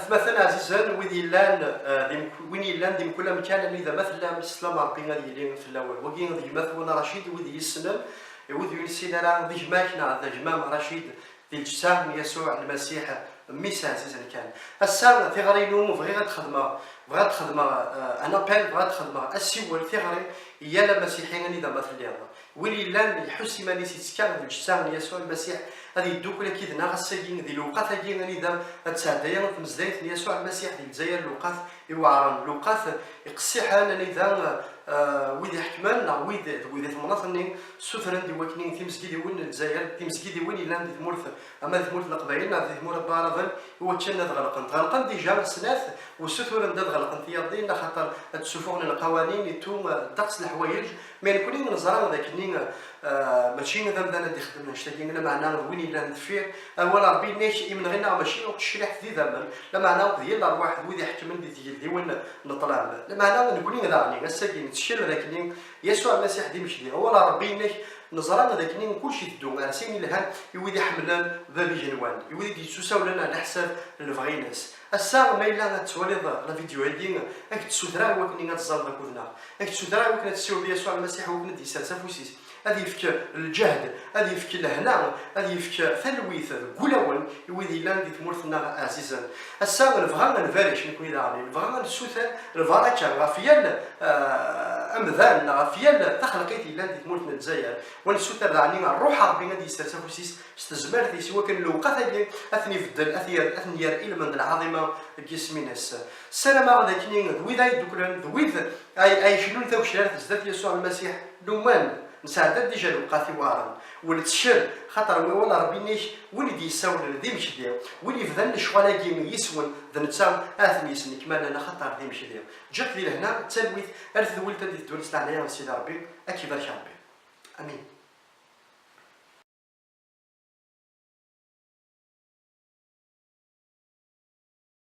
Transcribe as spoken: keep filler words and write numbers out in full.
Atmaten ɛzizen, wid yellan, eh, di mk-, win yellan di mkul amkan, anida ma tellam, sslam Ṛebbi ad yili fell-awen. Wagi d gma-twen Racid, wid yessnen, eh, wid ur nessin ara, d gma-k neɣ d gma-m Racid, di lǧetta n Yasuɛ Lmasiḥ, mmi-s ɛzizen kan. Ass-a, tiɣri-inu, bɣiɣ ad xedmeɣ, bɣiɣ ad xedmeɣ, eh, un appel, bɣiɣ ad xedmeɣ asiwel, tiɣri, i yal amasiḥi anida ma telliḍ. Win yellan iḥuss iman-is yettekka deg lǧetta n Yasuɛ Lmasiḥ, ad yeddukel akkid-neɣ ass-agi, di lewqat-agi anida ad tesɛedday tmezdayt n Yasuɛ Lmasiḥ di Lezzayer, lewqat iweɛren, lewqat iqessiḥen, anida, eh, wid iḥekmen neɣ wid, d wid i temnaḍt-nni ssutren-d i wakken timezgidiwin n Lezzayer, timezgidiwin yellan di tmurt, ama di tmurt n Leqbayel neɣ di tmurt n Waɛraben, i wakken ad ɣelqent. Ɣelqent dija snat, u ssuturen-d ad ɣelqent tiyaḍ-nni, axaṭer ad d-ssufuɣen lqawanin, ittu, eh, ddeqs n leḥwayeǧ, mais nekkni neẓra d akken, eh, mačči d amdan ad ixedmen annect-agi, lameɛna d win yellan deffir. Awal Ṛebbi yenna-k, imenɣi-nneɣ mačči akk tecriḥt d idammen, lameɛna akked yal ṛṛwaḥ d wid iḥekmen di tgeldiwin n ṭṭlam. Lameɛna nekkni daɣen, ass-agi nettkel d akken Yasuɛ Lmasiḥ d imekdi. Awal Ṛebbi yenna-k, neẓra d akken kullec iteddu ar sin yelhan i wid iḥemmlen Bab igenwan, i wid i d-yettusawlen ɛla ḥsab n lebɣi-ines. Ass-a, ma yella ad tettwaliḍ la vidéo-agi, ad k-d-ssutreɣ i wakken ad teẓẓalleḍ akked-neɣ. Ad k-d-ssutreɣ i wakken ad tessiwleḍ i Yasuɛ Lmasiḥ, i wakken ad d-yessers afus-is. Ad yefk lǧehd, ad yefk lehna, ad yefk talwit deg wulawen i wid yellan di tmurt-nneɣ ɛzizen. Ass-a, nebɣa ad nbarek nekkni daɣen, nebɣa ad nessuter lbaraka ɣef yal, eh, amdan, ɣef yal taxelqit yellan di tmurt n Lezzayer. Wa nessuter daɣen Ṛṛuḥ n Ṛebbi ad d-yessers afus-is s tezmert-is, i wakken lewqat-agi ad ten-ibeddel, ad t-yerr, ad ten-yerr ilmend n lɛaḍima deg yisem-ines. Ssarameɣ d akken d wid ay dduklen, d wid ay, ay icnun tagecrart zdat Yasuɛ Lmasiḥ, luman nesɛedda-d dija lewqat iweɛren. U nettkel, xaṭer awal Ṛebbi-nnek, win i d-yessawlen d imekdi, win yebdan lecɣal-agi yis-wen, d netta ad ten-yesnekmalen, axaṭer d imekdi. Ǧǧiɣ-k di lehna, d talwit, ar tedwilt ad d-iteddun s leɛnaya n Sidi Ṛebbi, ad k-ibarek Ṛebbi. Amin.